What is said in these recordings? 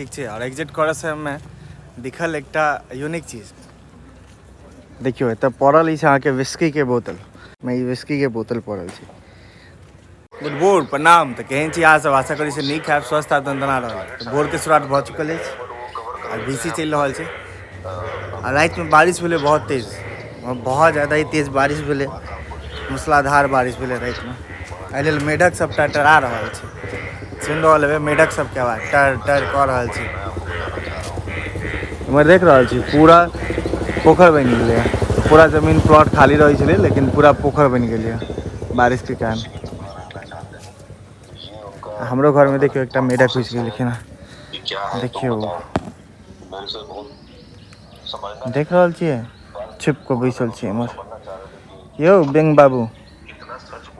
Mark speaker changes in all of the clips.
Speaker 1: ठीक छै। आओर एग्जिट करऽ समयमे दिखल एकटा यूनिक चीज, देखियौ एतऽ पड़ल अछि अहाँके विस्कीके बोतल। मे ई विस्कीके बोतल पड़ल छै। गुड भोर, प्रणाम। तऽ केहन छी अहाँ सब? आशा करै छी नीक हैब, स्वस्थ हैब, दनदना रहब। तऽ भोरके शुरुआत भऽ चुकल अछि आ बीसी चलि रहल छै। आ रातिमे बारिश भेलै बहुत तेज, बहुत ज्यादा ही तेज बारिश भेलै, मूसलाधार बारिश भेलै रातिमे। एहि लेल मेढक सब टरटरा रहल छै, सुनि रहल हेबै मेढक सबके आवाज टर टर कऽ रहल छै। इम्हर देख रहल छी पूरा पोखरि बनि गेलै, पूरा जमीन प्लॉट खाली रहै छलै लेकिन पूरा पोखरि बनि गेलै बारिशके कारण। हमरो घरमे देखियौ एकटा मेढक घुसि गेलखिन हँ, देखियौ देख रहल छियै छिप कऽ बैसल छै इम्हर। यौ बेंग बाबू,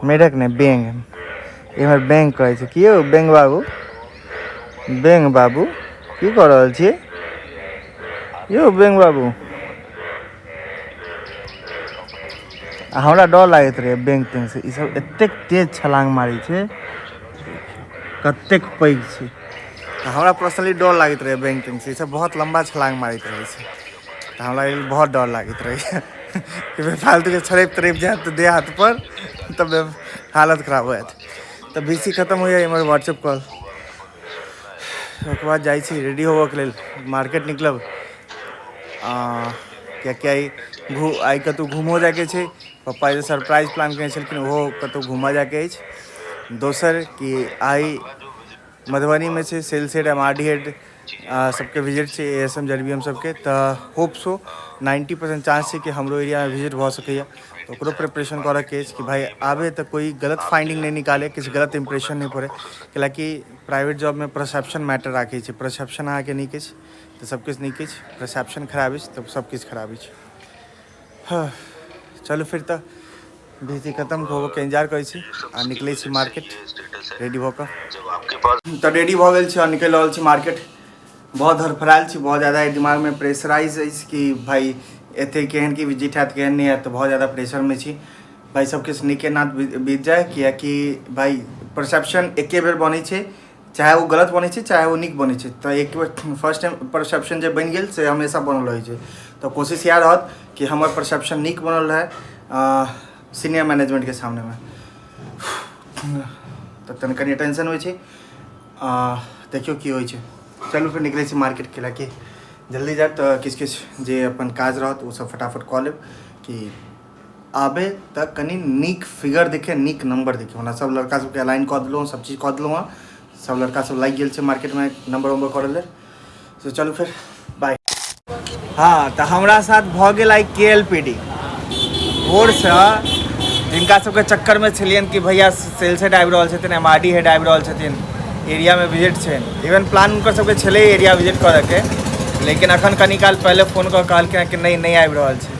Speaker 1: मेढक नहि बेंग, इम्हर बेंग कहै छै। की यौ बेंग बाबू, बेंग बाबू की कऽ रहल छियै यौ बेंग बाबू? आ हमरा डर लागैत रहै बेंग तेंग से, ई सब एतेक तेज छलांग मारै छै, कतेक पैघ छै। तऽ हमरा पर्सनली डर लागैत रहै बेंग तेंग से, ई सब बहुत लम्बा छलांग मारैत रहै छै, तऽ हमरा ई बहुत डर लागैत रहै कि फालतूके छड़पि तड़पि जायत तऽ देह हाथ पर तब हालत खराब हो जायत। तऽ बीसी खतम होइए, इम्हर व्हाट्सएप कॉल, ओकर बाद जाइ छी रेडी होबऽके लेल मार्केट निकलब, कियाकि आइ घू आइ कतहु घूमहो जाइके छै। पप्पा जे सरप्राइज प्लान केने छलखिन ओहो कतहु घूमऽ जाइके अछि। दोसर कि आइ मधुबनीमे छै sales head, M R D head सबके विजिट छै, ए एस एम जर बी एम सबके। तऽ होप सो 90% चांस छै कि हमरो एरियामे विजिट भऽ सकैए, तऽ ओकरो प्रिपरेशन करऽके अछि कि भाय आबे तऽ कोइ गलत फाइंडिंग नहि निकाले, किछु गलत इम्प्रेशन नहि पड़े। कैलाकि प्राइवेट जॉबमे परसेप्शन मैटर राखै छै, परसेप्शन अहाँके नीक अछि तऽ सबकिछु नीक अछि, परसेप्शन खराब अछि तऽ सबकिछु खराब अछि। हँ चलू फिर तऽ भीती खतम होबऽके इंतजार करै छी आ निकलै छी मार्केट रेडी भऽ कऽ। तऽ रेडी भऽ गेल छी आ निकलि रहल छी मार्केट। बहुत धड़फड़ायल छी, बहुत ज्यादा दिमागमे प्रेशराइज अछि कि भाइ एते केहन की विजिट हैत केहन नहि हैत, तऽ बहुत ज्यादा प्रेशरमे छी। भाइ सबकिछु नीके नाथ बीत जाय, किएकि भाइ परसेप्शन एके बेर बनै छै, चाहे ओ गलत बनै छै चाहे ओ नीक बनै छै, तऽ एक बेर फर्स्ट टाइम परसेप्शन जे बनि गेल से हमेशा बनल रहै छै। तऽ कोशिश इएह रहत कि हमर परसेप्शन नीक बनल रहै सीनियर मैनेजमेंटके सामनेमे। तऽ तनि कनि टेंशन होइ छै, देखियौ की होइ छै। चलू फेर निकलै छी मार्केट, कैलाकि जल्दी जायब तऽ किछु किछु जे अपन काज रहत ओ सब फटाफट कऽ लेब कि आबे तऽ कनि नीक फिगर देखे, नीक नंबर देखे। ओना सब लड़का सबके अलाइन कऽ देलहुँ, सब चीज कऽ देलहुँ हँ, सब लड़का सब लागि गेल छै मार्केटमे नंबर उम्बर करऽ लेल। तो चलू फिर बाय। हाँ तऽ हमरा साथ भऽ गेल आइ के एल पी डी। भोरसँ जिनका सबके चक्करमे छलियनि कि भैया सेल्स हेड आबि रहल छथिन, एम आर डी हेड आबि रहल छथिन, एरियामे विजिट छनि, इवन प्लान हुनकर सबके छलै एरिया विजिट करऽके, लेकिन अखन कनी काल पहिले फोन कऽ कहलखिन कि नहि नहि आबि रहल छै।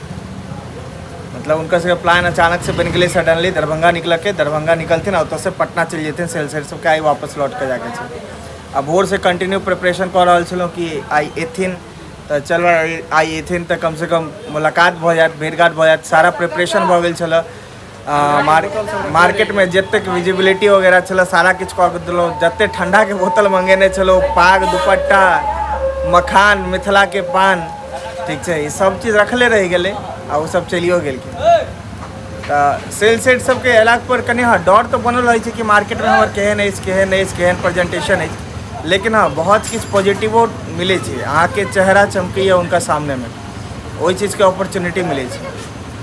Speaker 1: मतलब हुनकर सबके प्लान अचानक से बनि गेलै सडनली दरभंगा निकलऽके, दरभंगा निकलथिन आ ओतऽसँ पटना चलि जेथिन सेल्स हेड सबके आइ वापस लौट कऽ जाके छै। आ भोरसँ कंटिन्यू प्रिपरेशन कऽ रहल छलहुँ कि आइ एथिन तऽ चल आइ एथिन तऽ कमसँ कम मुलाकात भऽ जायत, भेँट घाट भऽ जायत। सारा प्रिपरेशन भऽ गेल छलए, मार्केटमे जतेक विजिबिलिटी वगैरह छलए सारा किछु कऽ के देलहुँ, जतेक ठण्डाके बोतल मङ्गेने छलहुँ, पाग दुपट्टा मखान मिथिलाके पान, ठीक छै, ई सब चीज रखले रहि गेलै आ ओ सब चलियो गेलखिन। तऽ सेल्स हेड सबके अयलाक पर कनि हँ डर तऽ बनल रहै छै कि मार्केटमे हमर केहन अछि केहन नहि अछि, केहन प्रेजेंटेशन अछि, लेकिन हँ बहुत किछु पॉजिटिवो मिलै छै, अहाँके चेहरा चमकैए हुनका सामनेमे, ओहि चीजके अपॉर्चुनिटी मिलै छै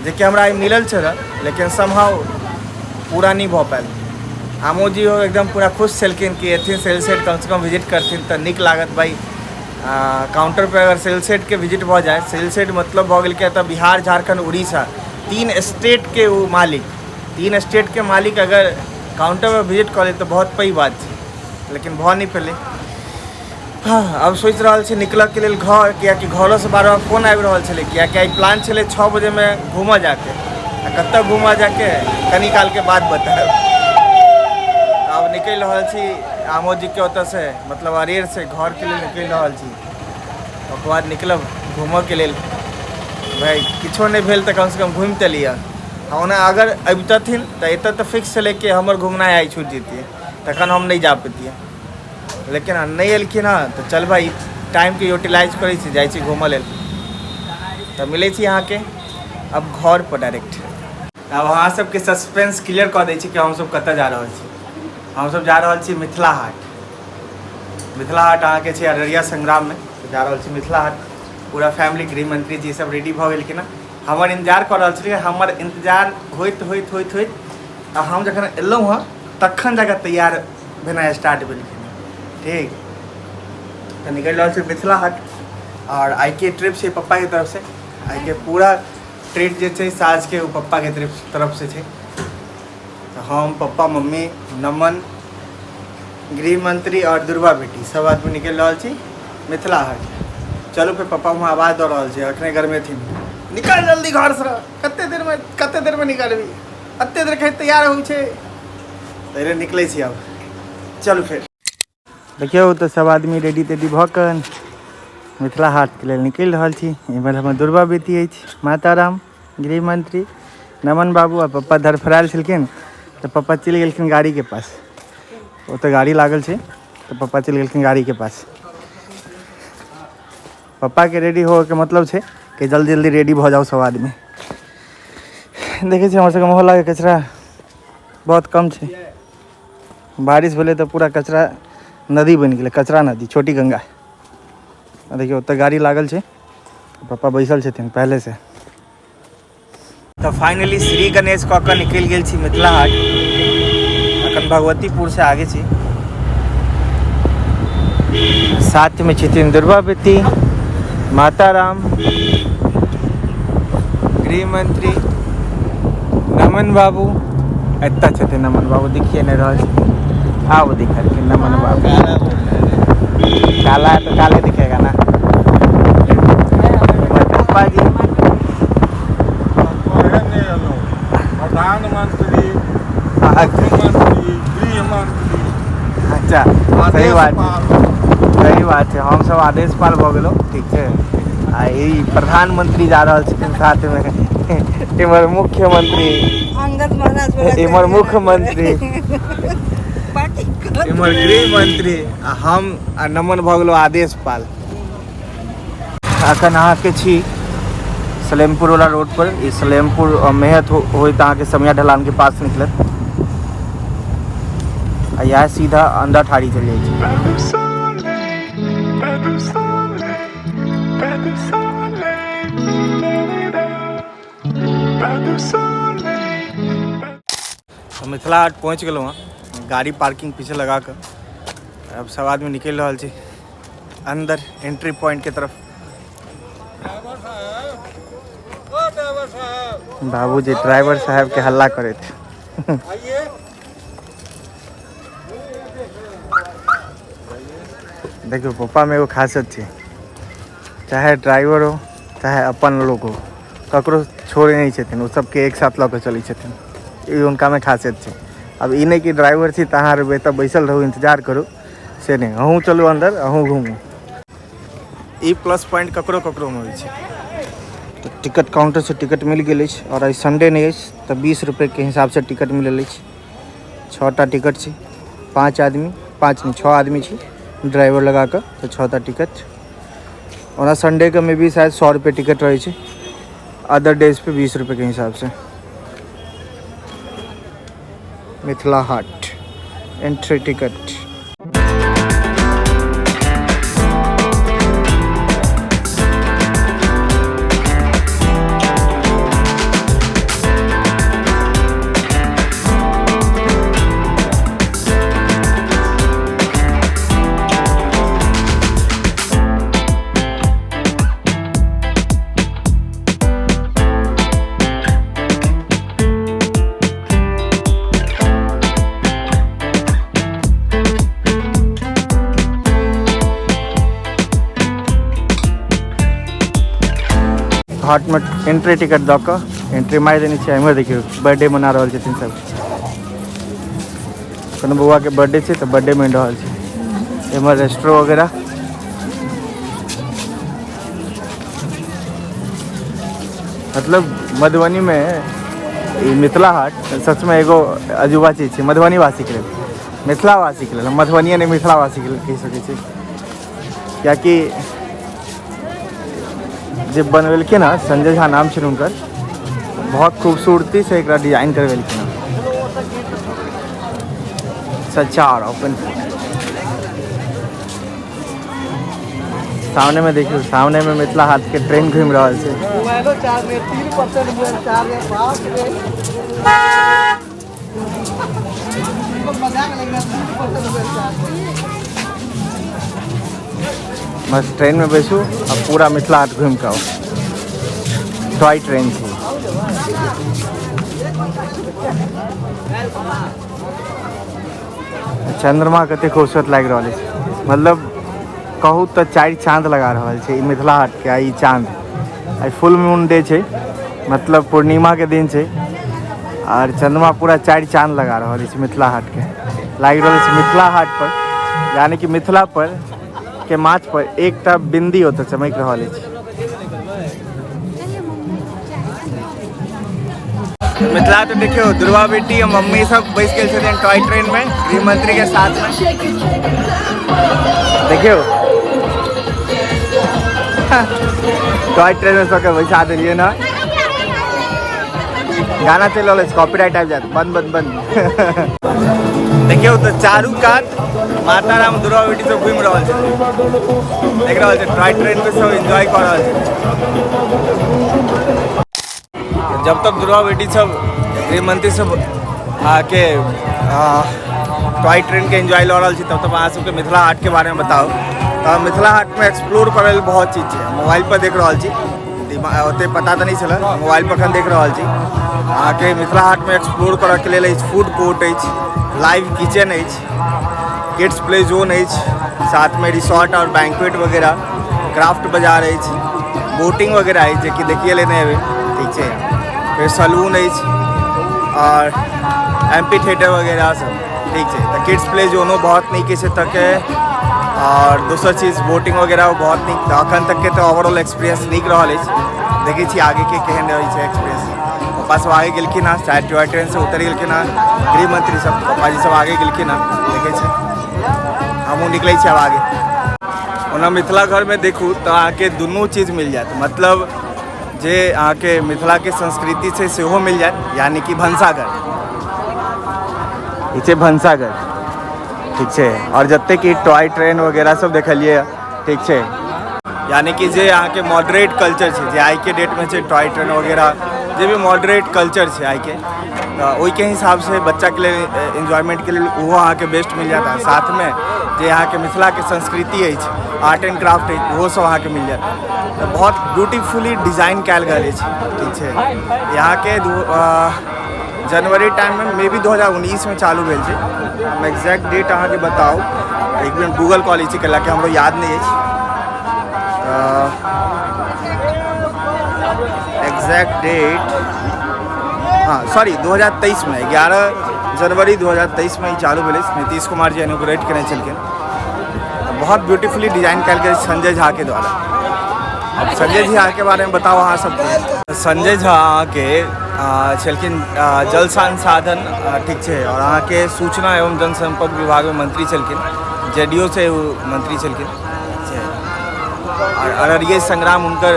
Speaker 1: जेकि हमरा आइ मिलल छलए, लेकिन समहाउ पूरा नहि भऽ पायल। आमोजी एकदम पूरा खुश छलखिन कि एथिन सेल्स हेड कमसँ कम विजिट करथिन तऽ नीक लागत भाइ। काउंटर पर अगर सेल्स हेड के विजिट भऽ जाय, सेल्स हेड मतलब भऽ गेल कि एतऽ बिहार झारखंड उड़ीसा 3 स्टेट के ओ मालिक, 3 स्टेट के मालिक अगर काउंटर पर विजिट कऽ ले तऽ बहुत पैघ बात छै, लेकिन भऽ नहि पेलै। हाँ, अब सोचि रहल छी निकलऽके लेल घर, कियाकि घरोसँ बार बार फोन आबि रहल छलै, कियाकि आइ प्लान छलै 6 बजेमे घूमऽ जाके, आ कतऽ घूमऽ जाके कनी कालके बाद बतायब। आब निकलि रहल छी आमोजीके ओतऽसँ, मतलब अरेरसँ घरके लेल निकलि रहल छी, ओकर बाद निकलब घूमऽके लेल। भाइ किछो नहि भेल तऽ कमसँ कम घूमि तऽ लिअ। ओना अगर अबितथिन तऽ एतऽ तऽ फिक्स छलै कि हमर घुमनाइ आइ छूटि जैतियै, तखन हम नहि जा पैतियै। लेकिन नहि एलखिन हँ तऽ चल भाइ टाइमके यूटिलाइज करै छी, जाइ छी घूमऽ लेल। तऽ मिलै छी अहाँके अब घर पर डायरेक्ट। आब अहाँ सबके सस्पेंस क्लियर कऽ दै छी कि हमसब कतऽ जा रहल छी। हमसब जा रहल छी मिथिला हाट। मिथिला हाट अहाँके छै अररिया संग्राममे। तऽ जा रहल छी मिथिला हाट पूरा फैमिली। गृहमंत्री जी सब रेडी भऽ गेलखिन हँ, हमर इंतजार कऽ रहल छलियै। हमर इंतजार होइत होइत होइत होइत आ हम जखन एलहुँ हँ तखन जाकऽ तैयार भेनाइ स्टार्ट भेलखिन हँ। ठीक, तऽ निकलि रहल छी मिथिला हाट। आओर आइके ट्रिप छै पप्पाके तरफसँ। आइके पूरा ट्रीट जे छै साँझके, ओ पप्पाके तरफसँ छै। तऽ हम, पप्पा, मम्मी, नमन, गृहमंत्री आओर दुर्गा बेटी सब आदमी निकलि रहल छी मिथिला हाट। चलू फेर, पप्पा वहाँ आवाज दऽ रहल छै, अखने गरमेथिन, निकल जल्दी घरसँ, कते देरमे, कते देरमे निकलबी, एते देर खाइ तैयार होइ छै। तैरे निकलै छी आब, चलू फेर। देखियौ तऽ सब आदमी रेडी तेडी भऽ कऽ मिथिला हाटके लेल निकलि रहल छी। एम्हर हमर दुर्गा बेटी अछि, माताराम, गृहमंत्री, नमन बाबू आ पप्पा धरफड़ायल छलखिन तऽ पप्पा चलि गेलखिन गाड़ीके पास। ओतऽ गाड़ी लागल छै तऽ पप्पा चलि गेलखिन गाड़ीके पास। पप्पाके रेडी होबऽके मतलब छै कि जल्दी जल्दी रेडी भऽ जाउ सब आदमी। देखै छी हमर सबके मोहल्लाके कचरा बहुत कम छै। बारिश भेलै तऽ पूरा कचरा नदी बनि गेलै, कचरा नदी, छोटी गंगा। आ देखियौ ओतऽ गाड़ी लागल छै, पप्पा बैसल छथिन पहिलेसँ। तऽ फाइनली श्री गणेश कऽ कऽ निकलि गेल छी मिथिला हाट। अखन भगवतीपुरसँ आगे छी। साथमे छथिन दुर्गावती, माताराम, गृहमंत्री, नमन बाबू। एतऽ छथिन नमन बाबू, देखिए नहि रहल छथिन। आब दिखलखिन नमन बाबू। काला है तो काले दिखेगा ना। पप्पा जी।
Speaker 2: प्रधानमंत्री, मुख्यमंत्री, गृहमंत्री।
Speaker 1: अच्छा, सही बात छै, सही बात छै। हमसब आदेश पाल भऽ गेलहुँ। ठीक छै। आ ई प्रधानमंत्री जा रहल छथिन साथमे, इम्हर मुख्यमंत्री,
Speaker 3: अंगद महाराज वाला।
Speaker 1: इम्हर मुख्यमंत्री, इम्हर गृहमंत्री आ हम आ नमन भऽ गेलहुँ आदेश पाल। अखन अहाँके छी सलेमपुर वाला रोड पर। ई सलेमपुर मेहत होइत अहाँके समिया ढलान के पास निकलत आ इएह सीधा अंधा ठाड़ी चलि जाइ छै।
Speaker 4: Pas de soleil, pas de soleil, pas de soleil, pas
Speaker 1: तऽ मिथिला हाट पहुँच गेलहुँ हँ, गाड़ी पार्किंग पीछे लगा कऽ। अब सब आदमी निकलि रहल छै अंदर एंट्री पॉइंट के तरफ।
Speaker 2: ड्राइवर साहब, ओ ड्राइवर साहब।
Speaker 1: बाबूजी ड्राइवर साहब के हल्ला करैत।
Speaker 2: आइए।
Speaker 1: देखियौ, पप्पामे एगो खासियत छै, चाहे ड्राइवर हो चाहे अपन लोग हो, ककरो छोड़ै नहि छथिन, ओ सबके एक साथ लऽ कऽ चलै छथिन। ई हुनकामे खासियत छै। आब ई नहि कि ड्राइवर छी तऽ अहाँ एतऽ बैसल रहू, इंतजार करू, से नहि, अहूँ चलू अन्दर, अहूँ घूमू। ई प्लस पॉइंट ककरो ककरोमे होइ छै। तऽ टिकट काउंटरसँ टिकट मिल गेल अछि आओर आइ संडे नहि अछि तऽ 20 रुपएके हिसाबसँ टिकट मिलल अछि। 6टा टिकट छै, 5 आदमी, 5 नहि, 6 आदमी छी ड्राइवर लगा कऽ, तऽ 6टा टिकट। ओना संडेके मे भी शायद 100 रुपये टिकट रहै छै, अदर डेज पे 20 रुपएके हिसाबसँ। मिथिला हाट एंट्री टिकट। हाटमे एंट्री टिकट दऽ कऽ एंट्री मारि देने छियै। एम्हर देखियौ, बर्थडे मना रहल छथिन सब। कोनो बौआके बर्थडे छै तऽ बर्थडे मनि रहल छै। एम्हर रेस्टो वगैरह। मतलब मधुबनीमे ई मिथिला हाट सचमे एगो अजूबा चीज छै मधुबनी वासीके लेल। मिथिलावासीके लेल, मधुबनिए नहि मिथिलावासीके लेल कहि सकै छी, किएकि जे बनवेलखिन हँ संजय झा नाम छनि हुनकर, बहुत खूबसूरतीसँ एकरा डिजाइन करवेलखिन हँ। सच्चा और ओपन सामने में देखियो, सामने में मिथिला हाट के ट्रेन घूम रहल छै।
Speaker 3: मोबाइलो चार्ज में 3% मोबाइल चार्ज है, बाप रे। मजाक लग रहा है, 3% मोबाइल चार्ज।
Speaker 1: बस ट्रेन में बैसू आ पूरा मिथिला हाट घूम के आउ। टॉय ट्रेन छै। चंद्रमा कते खूबसूरत लागि रहल अछि, मतलब कहू तऽ 4 चाँद लगा रहल छै ई मिथिला हाट के। आ ई चाँद आइ फुल मून डे छै, मतलब पूर्णिमा के दिन छै, और चंद्रमा पूरा 4 चाँद लगा रहल अछि मिथिला हाट के। लागि रहल अछि मिथिला हाट पर, यानी कि मिथिला पर के माछ पर एकटा बिंदी ओतऽ चमकि रहल अछि। मिथिला तो देखियो दुर्गा बेटी और मम्मी सब बैस गेल छथिन टॉय ट्रेन में गृह मंत्री के साथ में। देखियो टॉय ट्रेन में सबके बैसा देलियै ना। गाना चलि रहल अछि, कॉपीराइट आबि जायत, बंद बंद बंद। देखियो तो चारू कात माता राम दुर्गा बेटी सब घूमि रहल छथिन, देख रहल छै टॉय ट्रेन में सब एंजॉय कऽ रहल छथिन। जब तक दुर्गा बेटी सब गृह मंत्री सब आके टॉय ट्रेन के एंजॉय लऽ रहल छी, तब तक अहाँ सबके मिथिला हाट के बारे में बताउ। तऽ मिथिला हाट में एक्सप्लोर करै लेल बहुत चीज छै। मोबाइल पर देख रहल छी, ओते पता तऽ नहि छलै, मोबाइल पर एखन देख रहल छी। अहाँके मिथिला हाट में एक्सप्लोर करऽ के लेल अछि फूड कोर्ट अछि, लाइव किचन अछि, किड्स प्ले जोन अछि, साथ में रिसोर्ट और बैंक्वेट वगैरह, क्राफ्ट बाजार अछि, बोटिंग वगैरह अछि, जेकि देखिए लेने हेबै, ठीक छै। फेर सलून अछि और एम्पी थिएटर वगैरह सब, ठीक छै। तऽ किड्स प्ले जोनो बहुत नीक अछि एतऽके, और दोसर चीज बोटिंग वगैरह बहुत नीक। तऽ अखन तकके तऽ ओवरऑल एक्सपीरियंस नीक रहल अछि। देखै छी आगेके केहन रहै छै एक्सपीरियंस। पप्पा सब आगे गेलखिन हँ, शायद टॉय ट्रेन से उतरि गेलखिन हँ गृह मंत्री सब, पप्पाजी सब आगे गेलखिन हँ, देखै छी हमहूँ निकलै छी आब आगे। ओना मिथिला घरमे देखू तऽ अहाँके दुनू चीज मिल जायत, मतलब जे अहाँके मिथिलाके संस्कृति छै सेहो मिल जायत, यानी कि भनसाघर, ई छै भनसाघर, ठीक छै। और जते कि टॉय ट्रेन वगैरह सब देखलियै, ठीक छै, यानी कि जे अहाँके मॉडरेट कल्चर छै, जे आइके डेटमे छै टॉय ट्रेन वगैरह, जे भी मॉडरेट कल्चर छै आइके, तऽ ओहिके हिसाबसँ बच्चाके लेल एन्जॉयमेंटके लेल ओहो अहाँके बेस्ट मिल जायत। आ साथमे जे अहाँके मिथिलाके संस्कृति अछि, आर्ट एंड क्राफ्ट अछि, ओहो सब अहाँके मिल जायत। तऽ बहुत ब्यूटीफुली डिजाइन कयल गेल अछि, ठीक छै। यहाँके जनवरी टाइममे मे बी 2019 में चालू भेल छै। हम एक्जैक्ट डेट अहाँके बताउ, एक मिनट गूगल कऽ लै छी, कैलाकि हमरो याद नहि अछि। एक्जैक्ट डेट, हाँ सॉरी, 2023 में 11 जनवरी 2023 में ई चालू भेल अछि। नीतीश कुमार जी इनॉग्रेट केने छलखिन। बहुत ब्यूटीफुली डिजाइन कयल गेल संजय झा के द्वारा। अब संजय झा के बारे में बताउ अहाँ सबके। संजय झा अहाँके छलखिन जल संसाधन, ठीक छै, और अहाँके सूचना एवं जनसंपर्क विभाग में मंत्री छलखिन, जे डी ओ से ओ मंत्री छलखिन, छै। और अररिया संग्राम हुनकर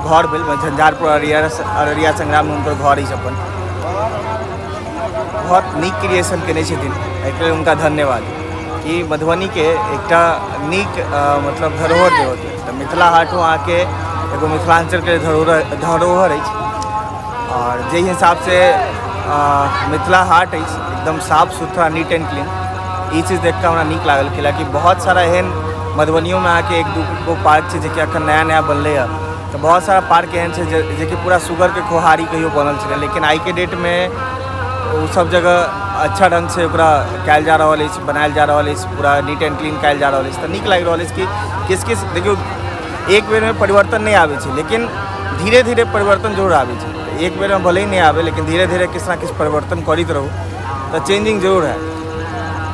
Speaker 1: घर भेल, झंझारपुर अररिया संग्राम में हुनकर घर अछि अपन। बहुत नीक क्रिएशन केने छथिन, एहिके लेल हुनका धन्यवाद कि मधुबनीके एकटा नीक मतलब धरोहर जे होतै। तऽ मिथिला हाटो अहाँके एगो मिथिलाञ्चलके धरोहर अछि। और जाहि हिसाबसँ मिथिला हाट अछि, एकदम साफ सुथरा, नीट एंड क्लीन, ई चीज देखिकऽ हमरा नीक लागल। कैलाकि बहुत सारा एहन मधुबनियोमे अहाँके एक दू गो पार्क छै जेकि अखन नया नया बनलै हँ। तऽ बहुत सारा पार्क एहन छै जेकि पूरा सुगरके खोहारी कहियो बनल छलै, लेकिन आइके डेटमे ओ सब जगह अच्छा ढङ्गसँ ओकरा कयल जा रहल अछि, बनायल जा रहल अछि, पूरा नीट एंड क्लीन कयल जा रहल अछि। तऽ नीक लागि रहल अछि कि किछु किछु देखियौ एक बेरमे परिवर्तन नहि आबै छै, लेकिन धीरे धीरे परिवर्तन जरूर आबै छै। तऽ एक बेरमे भले ही नहि आबै, लेकिन धीरे धीरे किछु ने किछु परिवर्तन करैत रहू तऽ चेंजिंग जरूर हैत।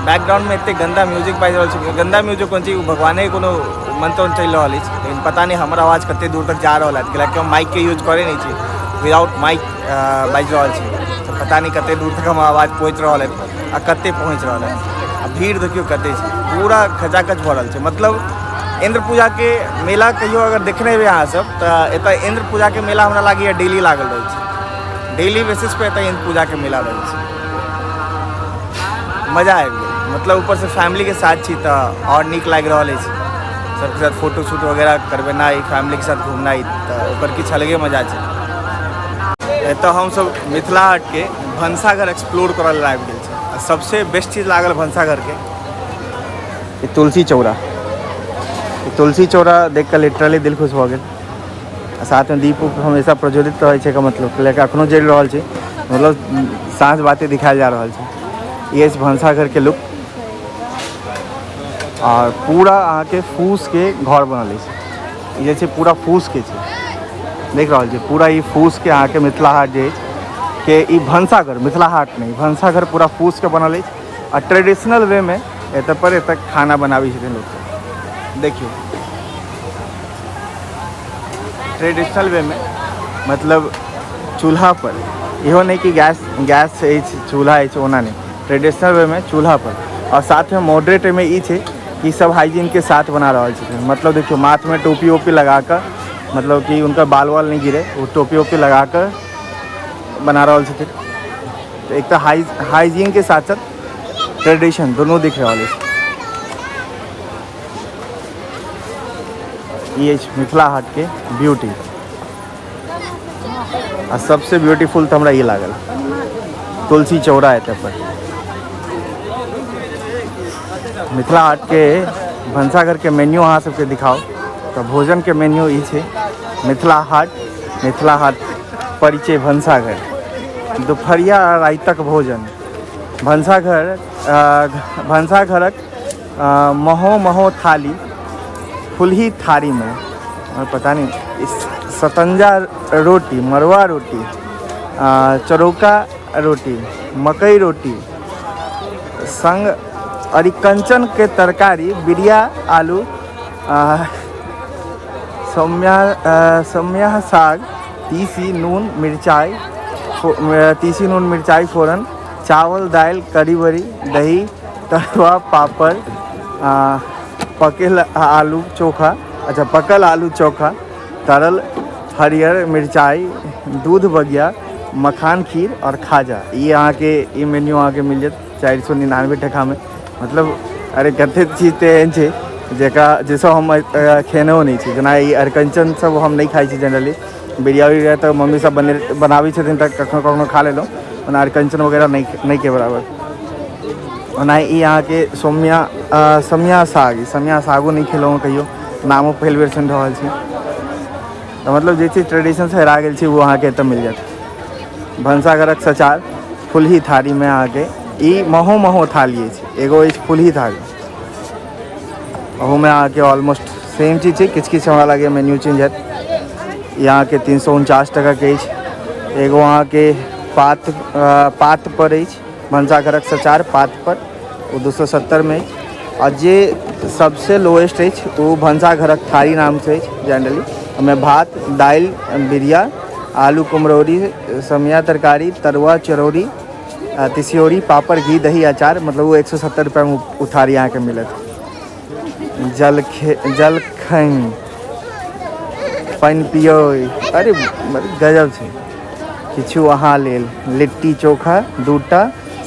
Speaker 1: बैकग्राउंडमे एते गन्दा म्यूजिक बाजि रहल छै, गन्दा म्यूजिक कोन चीज, भगवाने कोनो मंत्र चलि रहल अछि, लेकिन पता नहि हमर आवाज कते दूर तक जा रहल हैत, कैलाकि हम माइकके यूज करै नहि छी, विदाउट माइक बाजि रहल छी, तऽ पता नहि कते दूर तक हमर आवाज पहुँचि रहल हैत आ कते पहुँचि रहल हैत। आ भीड़ देखियौ कते छै, पूरा खचाखच भरल छै। मतलब इंद्र पूजा के मेला कहियो अगर देखने हेबै अहाँ सब तऽ एतऽ इंद्र पूजा के मेला हमरा लागैए डेली लागल रहै छै, डेली बेसिस पे एतऽ इंद्र पूजा के मेला रहै छै। मजा आबि गेल, मतलब ऊपरसँ फैमिलीके साथ छी तऽ आओर नीक लागि रहल अछि। सबके साथ फोटो शूट वगैरह करबेनाइ, फैमिलीके साथ घूमनाइ, तऽ ओकर किछु अलगे मजा छै। एतऽ हमसब मिथिला हाटके भनसाघर एक्सप्लोर करऽ लेल आबि गेल छी आ सबसे बेस्ट चीज लागल भनसाघरके ई तुलसी चौरा। ई तुलसी चौरा देख कऽ लिटरली दिल खुश भऽ गेल। आ साथमे दीप उप हमेशा प्रज्वलित रहै छै, एकर मतलब लेकिन अखनो जरि रहल छै, मतलब साँझ बाती दिखायल जा रहल छै। ई अछि भनसाघरके लुक आओर पूरा अहाँके फूसके घर बनल अछि। ई जे छै पूरा फूसके छै, देख रहल छी पूरा ई फूसके अहाँके मिथिला हाट जे अछि के ई भनसाघर, मिथिला हाट नहि, भनसाघर पूरा फूसके बनल अछि आ ट्रेडिशनल वेमे एतऽ पर एतऽ खाना बनाबै छथिन लोकसब। देखियौ ट्रेडिशनल वेमे, मतलब चूल्हा पर, इहो नहि कि गैस गैस अछि चूल्हा अछि ओना नहि, ट्रेडिशनल वेमे चूल्हा पर। आओर साथमे मॉडरेट एहिमे ई छै कि सब हाइजीनके साथ बना रहल छथिन। मतलब देखियौ माथमे टोपी ओपी लगा कऽ, मतलब कि हुनकर बाल वाल नहि गिरे, ओ टोपी ओपी लगा कऽ बना रहल छथिन। तऽ एक तऽ हाइजीनके साथ साथ ट्रेडिशन दुनू दिख रहल अछि। ई अछि मिथिला हाटके ब्यूटी आ सबसे ब्यूटीफुल तऽ हमरा ई लागल तुलसी चौरा एतऽ पर। मिथिला हाटके भनसाघरके मेन्यू अहाँ सबके दिखाउ तऽ भोजनके मेन्यू ई छै। मिथिला हाट, मिथिला हाट परिचय भनसाघर, दुपहरिया आ रातिक भोजन, भनसाघर, भनसाघरक महो महो थाली फुलही थारीमे, और पता नहीं सतंजा रोटी, मड़ुआ रोटी, चरौका रोटी, मकई रोटी संग अरिकंचन के तरकारी, बिरिया आलू, सौम्या सौम्या साग, तीसी नून मिरचाइ, तीसी नून मिरचाइ फोरन, चावल दालि करी बड़ी दही तरुआ पापड़, पकेल आलू चोखा, अच्छा पकल आलू चोखा, तरल हरियर मिरचाइ, दूध बगिया, मखान खीर और खाजा। ई अहाँके ई मेन्यू अहाँके मिल जायत 499 टकामे। मतलब अरे कते चीज तऽ एहन छै जेकरा जे सब हम खेनो नहि छी, जेना ई अरिकंचन सब हम नहि खाइ छी जनरली। बिरिया उरिया तऽ मम्मी सब बनाबै छथिन तऽ कखनो कखनो खा लेलहुँ, ओना अरिकंचन वगैरह नहि के बराबर। ओना ई अहाँके सौम्या सौम्या साग, सौम्या सागो नहि खेलहुँ हँ कहियो, नामो पहिल बेर सुनि रहल छी। तऽ मतलब जे चीज ट्रेडिशनसँ हेरा गेल छै ओ अहाँके एतऽ मिल जायत। भनसाघरक सचार फुलही थारीमे अहाँके ई महो महो थाली अछि, एगो अछि फुलही थाली, ओहूमे अहाँके ऑलमोस्ट सेम चीज छै, किछु किछु हमरा लागैए मेन्यू चेंज हैत। ई अहाँके 349 टकाके अछि। एगो अहाँके पात पात पर अछि भनसाघरक सचार पात पर, ओ 270मे अछि। आ जे सबसे लोएस्ट अछि ओ भनसाघरक थारी नामसँ अछि जनरली। ओहिमे भात दालि बिरिया आलू कुम्हरौरी समिया तरकारी तरुआ चरौरी तिसियौरी पापड़ घी दही अचार, मतलब ओ 170 रुपैआमे ओ थारी अहाँके मिलत। जलखै पानि पियो, अरे गजब छै। किछु अहाँ लेल लिट्टी चोखा दूटा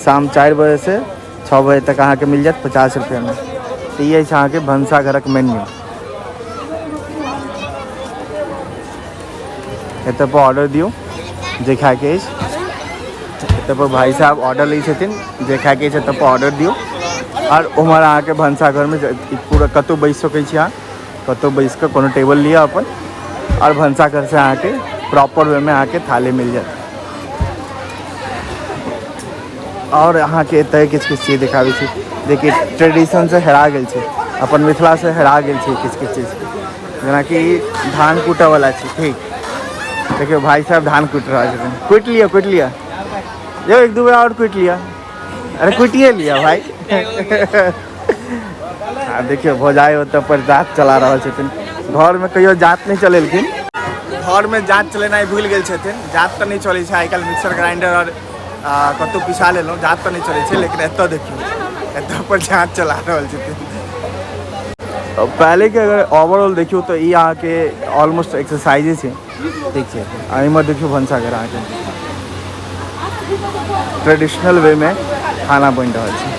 Speaker 1: शाम 4 बजेसँ 6 बजे तक अहाँके मिल जायत 50 रुपैआमे। तऽ ई अछि अहाँके भनसाघरक मेन्यू। एतऽ पर ऑर्डर दियौ जे खायके अछि। एतऽ पर भाई साहब ऑर्डर लै छथिन, जे खायके अछि एतऽ पर ऑर्डर दियौ। आओर उम्हर अहाँके भनसाघरमे पूरा कतहु बैसि सकै छी अहाँ, कतहु बैसि कऽ कोनो टेबल लिअ अपन, आओर भनसाघरसँ अहाँके प्रॉपर वेमे अहाँके थाली मिल जायत। आओर अहाँके एतऽ किछु किछु चीज देखाबै छी जेकि ट्रेडिशनसँ हेरा गेल छै, अपन मिथिलासँ हेरा गेल छै किछु किछु चीज, जेनाकि धान कूटऽवला छै। ठीक देखियौ भाई साहब धान कुटि रहल छथिन। कुटि लिअ, कुटि लिअ यौ, एक दू बेर आओर कुटि लिअ। अरे कुटिए लिअ भाई। आ देखियौ भौजाइ ओतऽ पर जात चला रहल छथिन। घरमे कहियो जात नहि चलेलखिन, घरमे जात चलेनाइ भूलि गेल छथिन। जात तऽ नहि चलै छै आइ काल्हि, मिक्सर ग्राइंडर आओर कतहु पिसा लेलहुँ, जात तऽ नहि चलै छै। लेकिन एतऽ देखियौ एतऽ पर जाँच चला रहल छथिन। पहले के अगर ओवरऑल देखियौ तऽ ई अहाँके ऑलमोस्ट एक्सरसाइजे छै, ठीक छै। आ एहिमे देखियौ भनसाघर, अहाँके ट्रेडिशनल वेमे खाना बनि रहल छै।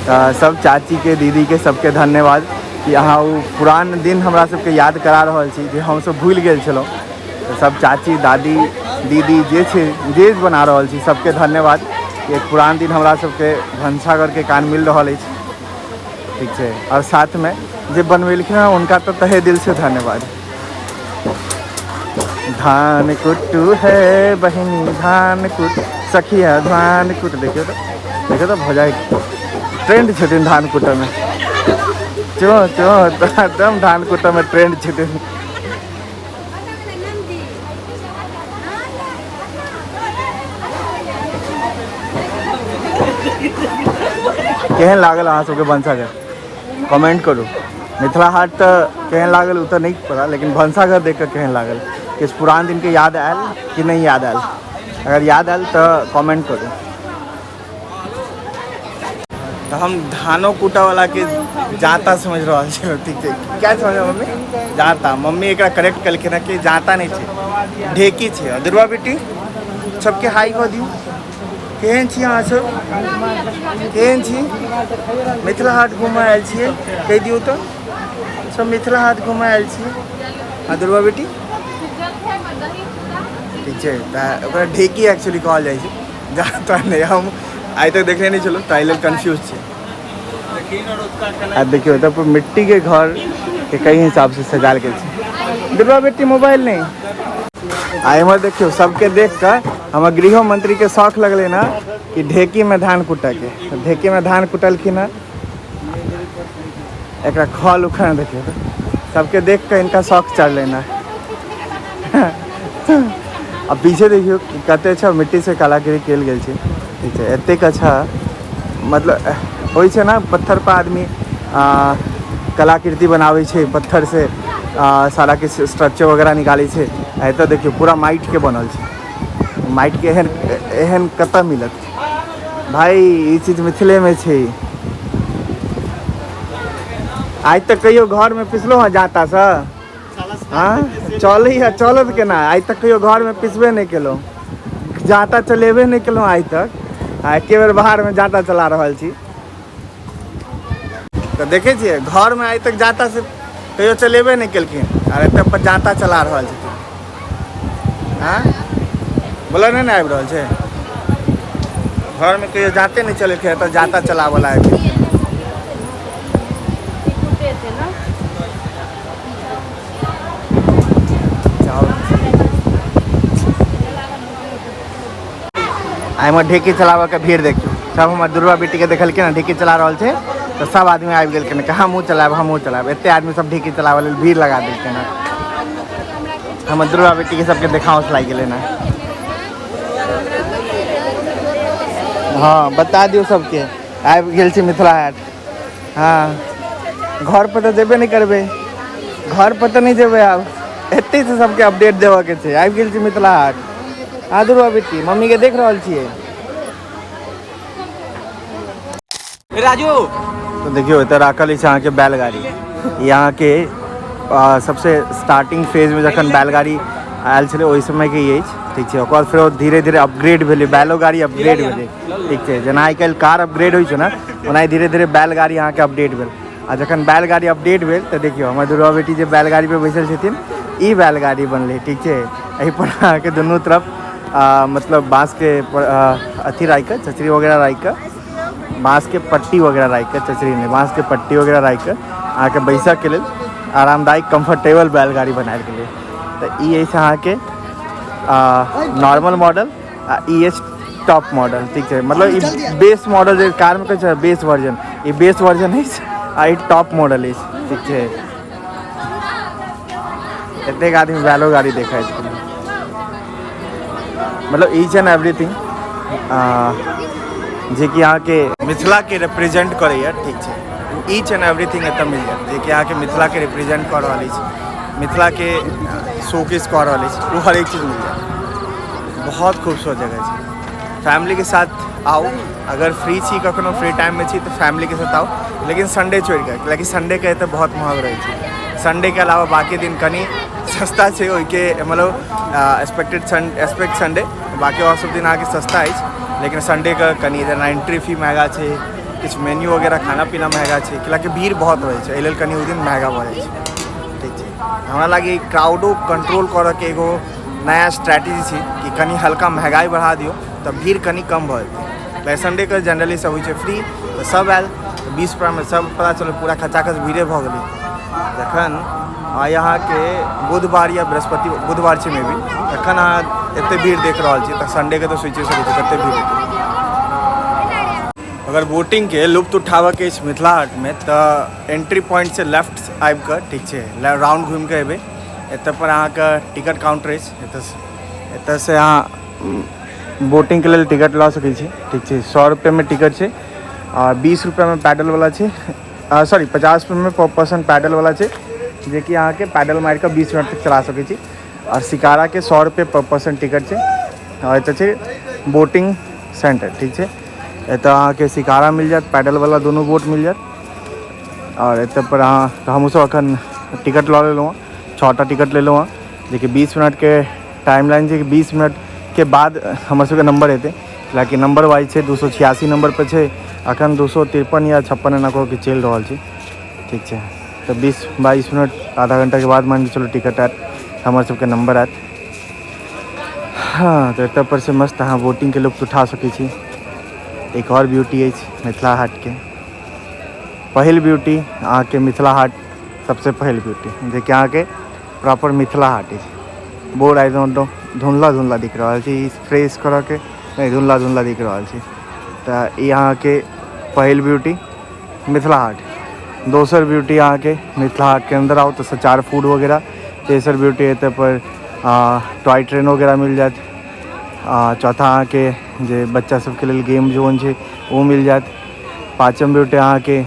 Speaker 1: तऽ सब चाचीके, दीदीके, सबके धन्यवाद कि अहाँ ओ पुरान दिन हमरा सबके याद करा रहल छी जे हमसब भूलि गेल छलहुँ। तऽ सब चाची, दादी, दीदी जे छै, जे बना रहल छी, सबके धन्यवाद कि एक पुरान दिन हमरा सबके भनसाघरके कान मिल रहल अछि, ठीक छै। आओर साथमे जे बनबेलखिन हँ हुनका तऽ तहे दिलसँ धन्यवाद। धान कुट्टू है बहिनी, धान कुट सखिया, धान कुट। देखियौ तऽ, देखियौ तऽ, भौजाइ ट्रेंड छथिन धान कुटऽमे। चो चो एकदम धान कुटऽमे ट्रेंड छथिन। केहन लागल अहाँ सबके भनसाघर, कमेंट करू। मिथिला हाट तऽ केहन लागल ओ तऽ नहि पता, लेकिन भनसाघर देख कऽ केहन लागल? किछु पुरान दिनके याद आयल कि नहि याद आयल? अगर याद आयल तऽ कमेंट करू। तऽ हम धानो कूटऽ वाला के जाता समझ रहल छी, ठीक छै? क्या समझ मम्मी? जाता। मम्मी एकरा करेक्ट केलखिन हँ कि जाता नहि छै, ढेकी छै। दुर्गा बेटी, सबके हाई कऽ दियौ। केहन छी अहाँ सब? केहन छी? मिथिला हाट घूमऽ आयल छियै, कहि दियौ तऽ। सब मिथिला हाट घूमऽ आयल छियै। आ दुर्गा बेटी, ठीक छै। तऽ ओकरा ढेकी एक्चुअली कहल जाइ छै, जाता नहि। हम आइ तक देखने नहि छलहुँ, ताहि लेल कन्फ्यूज छी। आ देखियौ एतऽ पर मिट्टी के घर के कई हिसाब से सजायल गेल छै। दुर्गा बेटी, मोबाइल नहि। आ एम्हर देखियौ, सबके देख कऽ हमर गृह मंत्री के शौक लगलै ने कि ढेकी में धान कुटऽ के। तऽ ढेकी में धान कुटलखिन हँ। एकरा खल उखड़ देखियौ तऽ, सबके देख कऽ इनका शौक चढ़लै ने। आ पीछे देखियौ कि कते अच्छा मिट्टी से कलाकारी कयल गेल छै, ठीक छै। एतेक अच्छा, मतलब होइ छै ने, पत्थर पर आदमी कलाकृति बनाबै छै, पत्थर से सारा किछु स्ट्रक्चर वगैरह निकालै छै। आ एतऽ देखियौ, पूरा माटिके बनल छै। माटिके एहन एहन कतऽ मिलत भाई? ई चीज मिथिलेमे छै। आइ तक कहियो घरमे पिसलहुँ हँ जाँतासँ? हँ, चलै है, चलत केना? आइ तक कहियो घरमे पिसबे नहि केलहुँ, जाँता चलेबे नहि केलहुँ आइ तक, आ एके बेर बाहरमे जाँता चला रहल छी। तऽ देखै छियै, घरमे आइ तक जाँता से कहियो चलेबे नहि केलखिन आर एतऽ पर जाँता चला रहल छथिन। हँ, बोला नहि ने आबि रहल छै। घरमे कहियो जाँते नहि चलेलखिन, एतऽ जाँता चलाबऽ ला आबि गेलखिन। आ एम्हर ढेकी चलाबऽके भीड़ देखियौ। सब हमर दुर्गा बेटीके देखलखिन हँ ढेकी चला रहल छै, तऽ सब आदमी आबि गेलखिन कि हमहूँ चलायब, हमहूँ चलायब। एते आदमी सब ढेकी चलाबऽ लेल भीड़ लगा देलखिन हँ। हमर दुर्गा बेटीके सबके देखाउस लागि गेलै ने। हँ, बता दियौ सबके, आबि गेल छी मिथिला हाट। हँ, घर पर तऽ जेबे नहि करबै, घर पर तऽ नहि जेबै, आब एतै से सबके अपडेट देबऽ के छै, आबि गेल छी मिथिला हाट। हँ दुर्गा बेटी, मम्मी के देख रहल छियै।
Speaker 5: राजू,
Speaker 1: तऽ देखियौ, एतऽ राखल अछि अहाँके बैलगाड़ी। ई अहाँके सबसे स्टार्टिंग फेजमे जखन बैलगाड़ी आयल छलै, ओहि समयके ई अछि, ठीक छै। ओकर बाद फेरो धीरे धीरे अपग्रेड भेलै, बैलो गाड़ी अपग्रेड भेलै, ठीक छै। जेना आइ काल्हि कार अपग्रेड होइ छै ने, ओनाही धीरे धीरे बैलगाड़ी अहाँके अपडेट भेल। आ जखन बैलगाड़ी अपडेट भेल तऽ देखियौ, हमर दुर्गा बेटी जे बैलगाड़ी पर बैसल छथिन, ई बैलगाड़ी बनलै, ठीक छै। एहिपर अहाँके दुनू तरफ मतलब बाँसके अथी राखि कऽ, चचरी वगैरह राखि कऽ, बाँसके पट्टी वगैरह राखि कऽ, चचरी नहि, बाँसके पट्टी वगैरह राखि कऽ अहाँके बैसऽके लेल आरामदायक, कम्फर्टेबल बैलगाड़ी बनायल गेलै। तऽ ई अछि अहाँके नॉर्मल मॉडल आ ई अछि टॉप मॉडल, ठीक छै। मतलब ई बेस मॉडल जे कारमे कहै छै बेस वर्जन, ई बेस वर्जन अछि आ ई टॉप मॉडल अछि, ठीक छै। एतेक आदमी बैलो गाड़ी देखै छै। मतलब ईच एंड एवरीथिंग जेकि अहाँके मिथिलाके रिप्रेजेंट करैए, ठीक छै। ईच एंड एवरीथिंग एतऽ मिल जायत जेकि अहाँके मिथिलाके रिप्रेजेंट कऽ रहल अछि, मिथिलाके शोकेस कऽ रहल अछि, ओ हरेक चीज मिल जायत। बहुत खूबसूरत जगह छै। फैमिलीके साथ आउ। अगर फ्री छी, कखनो फ्री टाइममे छी तऽ फैमिलीके साथ आउ, लेकिन संडे छोड़िकऽ, कियाकि संडेके एतऽ बहुत महग रहै छै। संडेके अलावा बाकी दिन कनि सस्ता छै, ओहिके मतलब एक्सपेक्टेड एक्सपेक्ट संडे, बाकी आओर सब दिन अहाँके सस्ता अछि, लेकिन संडेके कनि जेना एंट्री फी महगा छै, किछु मेन्यू वगैरह खाना पीना महगा छै, कियाकि भीड़ बहुत रहै छै, एहि लेल कनि ओहि दिन महगा भऽ जाइ छै। ठीक छै, हमरा लागै क्राउडो कंट्रोल करऽके एगो नया स्ट्रैटेजी छै कि कनि हल्का महगाइ बढ़ा दियौ तऽ भीड़ कनि कम भऽ जेतै। संडेके जनरली सब होइ छै फ्री, तऽ सब आयल, तऽ 20 रुपैआमे सब पता चलल पूरा खचाखच भीड़े भऽ गेलै। जखन आइ अहाँके बुधवार या बृहस्पति, बुधवार छै मे बी, तखन अहाँ एते भीड़ देख रहल छी, तऽ संडेके तऽ सोचि सकै छी कते भीड़ हेतै। अगर बोटिंगके लुत्फ उठाबऽके अछि मिथिला हाटमे तऽ एंट्री पॉइंटसँ लेफ्ट आबिकऽ, ठीक छै, राउंड घुमिकऽ एबै, एतऽ पर अहाँके टिकट काउंटर अछि, एतऽसँ अहाँ बोटिंगके लेल टिकट लऽ सकै छी। ठीक छै, 100 रुपैआमे टिकट छै आ 20 रुपैआमे पैडलवला छै, सॉरी 50 रुपैआमे पर पर्सन पैडलवला छै, जेकि अहाँके पैडल मारिकऽ 20 मिनट तक चला सकै छी। आओर शिकाराके 100 रुपैआ पर पर्सन टिकट छै। आओर एतऽ छै बोटिंग सेंटर। ठीक छै, एतऽ अहाँके शिकारा मिल जायत, पैडलवला दुनू बोट मिल जायत। आओर एतऽ पर अहाँ, तऽ हमहूँ सब एखन टिकट लऽ लेलहुँ हँ, 6टा टिकट लेलहुँ हँ, जेकि 20 मिनटके टाइम लाइन छै कि 20 मिनटके बाद हमर सबके नंबर एतै, कियाकि नंबर वाइज छै, 286 नंबर पर छै, अखन 253 या 56 एना कऽ के चलि रहल छै। ठीक छै, तऽ 20-22 मिनट आधा घंटाके बाद मानि कऽ चलू टिकट आयत, हमर सबके नंबर आयत। हाँ, तऽ एतऽ पर से मस्त अहाँ बोटिंगके लुत्फ उठा सकै छी। एक आओर ब्यूटी अछि मिथिला हाटके, पहिल ब्यूटी अहाँके मिथिला हाट, सबसे पहिल ब्यूटी जेकि अहाँके प्रॉपर मिथिला हाट अछि। बोर्ड I don't know धुंधला धुंधला दिख रहल छै, ई फ्रेश करऽके नहि, धुंधला धुंधला दिख रहल छै। तऽ ई अहाँके पहिल ब्यूटी मिथिला हाट। दोसर ब्यूटी अहाँके मिथिला हाटके अन्दर आउ तऽ सचार फूड वगैरह। तेसर ब्यूटी एतऽ पर टॉय ट्रेन वगैरह मिल जायत। चौथा अहाँके जे बच्चा सबके लेल गेम जोन छै ओ मिल जायत। पाँचम ब्यूटी अहाँके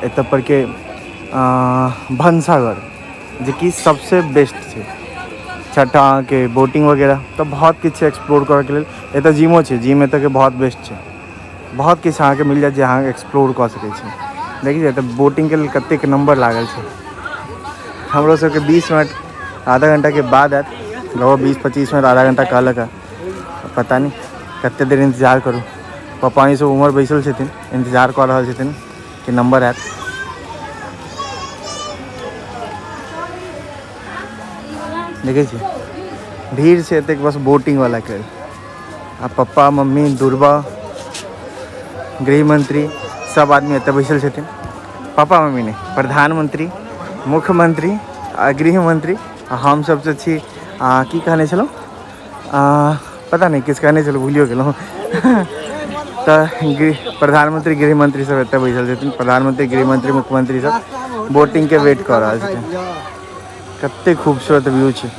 Speaker 1: एतऽ परके भनसाघर, जेकि सबसे बेस्ट छै। छठा अहाँके बोटिंग वगैरह। तऽ बहुत किछु छै एक्सप्लोर करऽके लेल। एतऽ जिमो छै, जिम एतऽके बहुत बेस्ट छै। बहुत किछु अहाँके मिल जायत जे अहाँ एक्सप्लोर कऽ सकै छी। देखिए एतऽ बोटिंगके लेल कतेक नंबर लागल छै। हमरो सबके 20 मिनट आधा घंटाके बाद आयत, लगभग 20-25 मिनट आधा घंटा कहलक हँ, पता नहि कते देर इंतजार करू। पप्पा सब उम्हर बैसल छथिन, इंतजार कऽ रहल छथिन कि नंबर आयत। देखै छी भीड़ छै एतेक बस बोटिंग वाला के। आ पप्पा मम्मी दुर्बा गृहमंत्री सब आदमी एतऽ बैसल छथिन। पापा मम्मी नहि, प्रधानमंत्री, मुख्यमंत्री आ गृहमंत्री आ हम सब तऽ छी। आ की कहने छलहुँ, पता नहि किछु कहने छलहुँ, भूलियो गेलहुँ। तऽ प्रधानमंत्री गृहमंत्री सब एतऽ बैसल छथिन। प्रधानमंत्री गृहमंत्री मुख्यमंत्री सब बोटिंग के वेट कऽ रहल छथिन। कते खूबसूरत व्यू छै।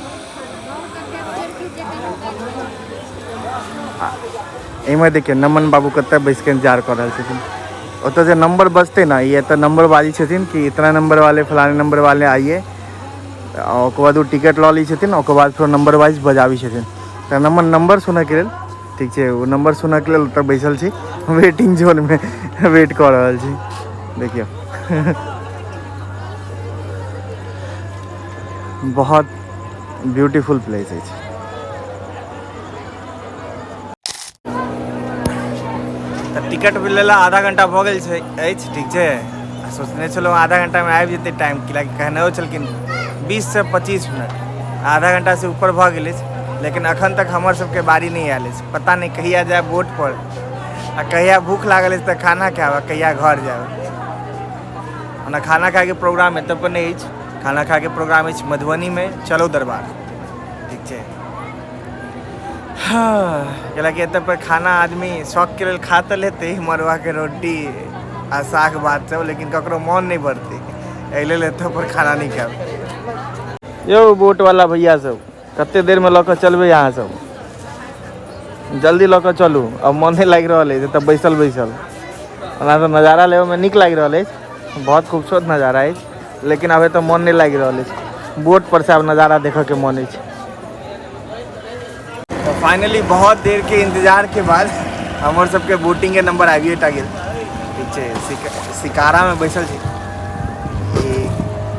Speaker 1: एहिमे देखियौ नमन बाबू कतऽ बैस के इंतजार कऽ रहल छथिन। ओतऽ जे नंबर बजतै ने, ई एतऽ नंबर बाजै छथिन कि इतना नंबर वाले फलाने नंबर वाले आइए, आ ओकर बाद ओ टिकट लऽ लै छथिन, ओकर बाद फेर नंबर वाइज बजाबै छथिन। तऽ नमन नंबर सुनऽके लेल, ठीक छै, ओ नंबर सुनऽके लेल ओतऽ बैसल छी, वेटिंग जोनमे वेट कऽ रहल छी। देखियौ बहुत ब्यूटीफुल प्लेस अछि। तऽ टिकट भी लेला आधा घंटा भऽ गेल छै अछि। ठीक छै, आ सोचने छलहुँ आधा घंटामे आबि जेतै टाइम, कियाकि कहने छलखिन 20 से 25 मिनट, आधा घंटा से ऊपर भऽ गेल अछि, लेकिन अखन तक हमर सबके बारी नहि आयल अछि। पता नहि कहिया जायब बोट पर, आ कहिया भूख लागल अछि तऽ खाना खायब, आ कहिया घर जायब। ओना खाना खायके प्रोग्राम एतऽ पर नहि अछि, खाना खायके प्रोग्राम अछि मधुबनीमे चलो दरबार। ठीक छै, हाँ, कैलाकि एतऽ पर खाना आदमी शौकके लेल खा तऽ लेतै मड़ुआके रोटी आ साग भात सब, लेकिन ककरो मन नहि भरतै, एहि लेल एतऽ पर खाना नहि खायब। यौ बोट वाला भैया सब कते देरमे लऽ कऽ चलबै? अहाँ सब जल्दी लऽ कऽ चलू, अब मन नहि लागि रहल अछि एतऽ बैसल बैसल। ओना तऽ नजारा लेबऽमे नीक लागि रहल अछि, बहुत खूबसूरत नजारा अछि, लेकिन आब एतऽ मन नहि लागि रहल अछि। बोट पर से आब नजारा देखऽके मन अछि। तऽ फाइनली बहुत देर के इंतजार के बाद हमर सबके बोटिंगके नंबर आबिए टा गेल। ठीक छै, शिकारामे बैसल छी, ई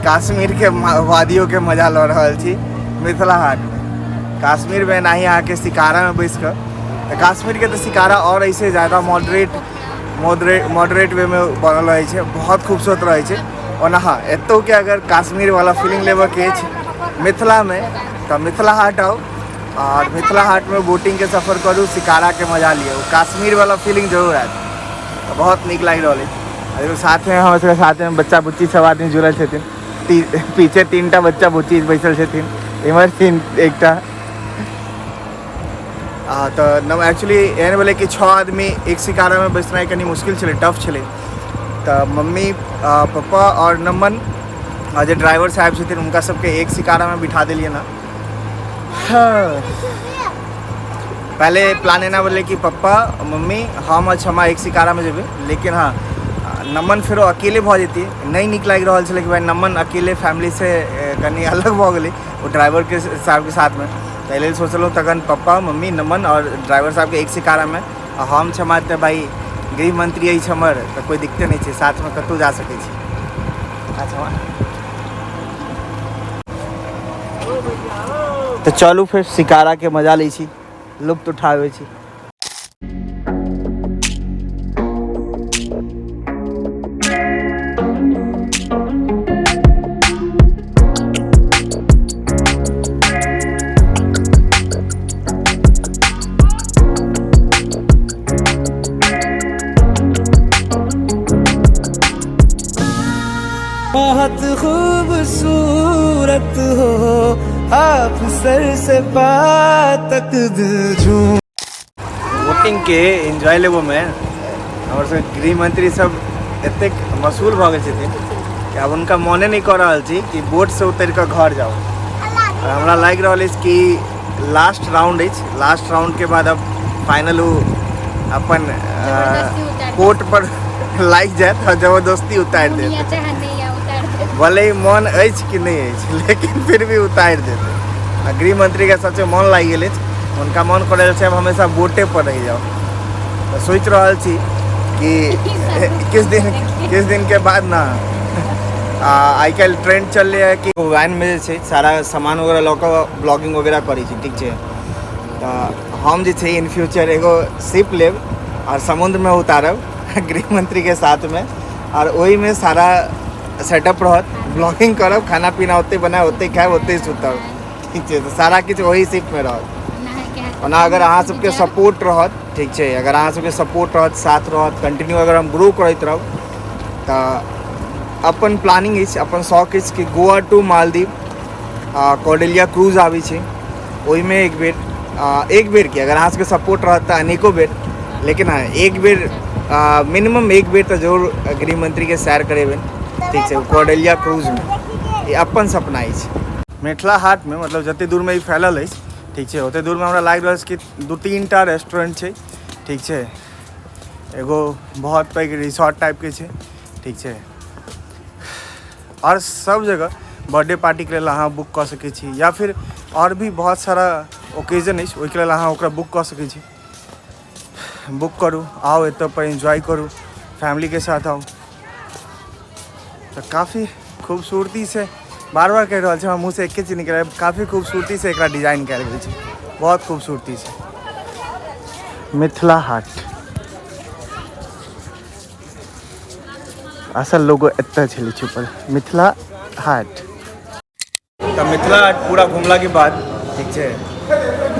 Speaker 1: काश्मीरके वादियोके मजा लऽ रहल छी मिथिला हाटमे। काश्मीरमे एनाही अहाँके शिकारामे बैस कऽ, तऽ काश्मीरके तऽ शिकारा आओर एहिसँ ज्यादा मॉडरेट मॉडरेट मॉडरेट वेमे बनल रहै छै, बहुत खूबसूरत रहै छै। ओना हँ, एतौके अगर काश्मीरवला फीलिंग लेबऽके अछि मिथिलामे तऽ मिथिला हाट आउ आओर मिथिला हाटमे बोटिंगके सफर करू, शिकाराके मजा लिअ, ओ काश्मीरवला फीलिंग जरूर आयत। तऽ बहुत नीक लागि रहल अछि। आ साथमे हमर सबके साथमे बच्चा बुच्ची सब आदमी जुड़ल छथिन। पीछे 3टा बच्चा बुच्ची बैसल छथिन, इम्हर तीन एकटा। तऽ नम एक्चुअली एहन भेलै कि 6 आदमी एक शिकारामे बैसनाइ कनि मुश्किल छलै, टफ छलै। तऽ मम्मी पप्पा आओर नमन आ जे ड्राइवर साहब छथिन हुनका सबके एक शिकारामे बिठा देलियनि हँ। पहले प्लान एना भेलै कि पप्पा मम्मी हम आ क्षमा एक शिकारामे जेबै, लेकिन हँ नमन फेरो अकेले भऽ जेतियै, नहि नीक लागि रहल छलै कि भाइ नमन अकेले फैमिलीसँ कनि अलग भऽ गेलै ओ ड्राइवरके साहबके साथमे। ताहि लेल सोचलहुँ तखन पप्पा मम्मी नमन आओर ड्राइवर साहबके एक शिकारामे, आ हम क्षमा तऽ भाइ गृहमंत्री अछि हमर, तऽ कोइ दिक्कते नहि छै, साथमे कतहु जा सकै छी। अच्छा तऽ चलू फेर शिकाराके मजा लै छी, लुत्फ उठाबै छी।
Speaker 6: बहुत खूबसूरत हो आप सर से पा तक दिल झूम।
Speaker 1: बोटिंग के एंजॉय लेबो में हमर सब गृह मंत्री सब एतेक मशहूर भऽ गेल छथिन कि आब हुनका मोने नहि कऽ रहल छी कि बोट से उतरि कऽ घर जाउ। आओर हमरा लागि रहल अछि कि लास्ट राउंड अछि, लास्ट राउंड के बाद अब फाइनल ओ अपन
Speaker 7: जबरदस्ती उतारि
Speaker 1: कोर्ट पर लागि जायत आओर जबरदस्ती उतारि देत।
Speaker 7: दुनिया चाहे नहीं या उतारि देत।
Speaker 1: भले ही मन अछि कि नहि अछि, लेकिन फिर भी उतारि देतै। आ गृह मंत्री के सबसे मन लागि गेल अछि, हुनका मन कऽ रहल छै आब हमेशा बोटे पर रहि जाउ। तऽ सोचि रहल छी कि किछु दिन के बाद ने आइ काल्हि ट्रेंड चललै है कि वैनमे जे छै सारा सामान वगैरह लऽ कऽ ब्लॉगिंग वगैरह करै छै। ठीक छै, तऽ हम जे छै इन फ्यूचर एगो शिप लेब आओर समुद्रमे उतारब गृह मंत्रीके साथमे, आओर ओहिमे सारा सेटअप रहत, ब्लॉगिंग करब, खाना पीना ओतहि बनायब, ओतहि खायब, ओतहि सुतब। ठीक छै, तऽ सारा किछु ओही शिपमे रहत। ओना अगर अहाँ सबके सपोर्ट रहत, ठीक छै, अगर अहाँ सबके सपोर्ट रहत, साथ रहत, कंटिन्यू अगर हम ग्रो करैत रहब, तऽ अपन प्लानिंग अछि, अपन शौक अछि कि Goa to Maldives Cordelia cruise आबै छै, ओहिमे एक बेर, एक बेर की अगर अहाँ सबके सपोर्ट रहत तऽ अनेको बेर, लेकिन हँ एक बेर मिनिमम एक बेर तऽ जरूर गृह मंत्रीके सैर करेबनि। ठीक छै, कॉर्डेलिया क्रूजमे ई अपन सपना अछि। मिथिला हाटमे मतलब जते दूरमे ई फैलल अछि, ठीक छै, ओते दूरमे हमरा लागि रहल अछि कि 2-3 टा रेस्टोरेंट छै। ठीक छै, एगो बहुत पैघ रिसोर्ट टाइपके छै। ठीक छै, आओर सब जगह बर्थडे पार्टीके लेल अहाँ बुक कऽ सकै छी, या फिर आओर भी बहुत सारा ओकेजन अछि ओहिके लेल अहाँ ओकरा बुक कऽ सकै छी। बुक करू, आउ एतऽ पर एन्जॉय करू, फैमिलीके साथ आउ। तऽ काफी खूबसूरती से बार बार कहि रहल छी, हमरा मुँहसँ एके चीज निकल, काफी खूबसूरती से एकरा डिजाइन कयल गेल छै, बहुत खूबसूरती से। मिथिला हाट असल लोगो एतऽ छलै छुपल, मिथिला हाट। तऽ मिथिला हाट पूरा घुमलाके बाद, ठीक छै,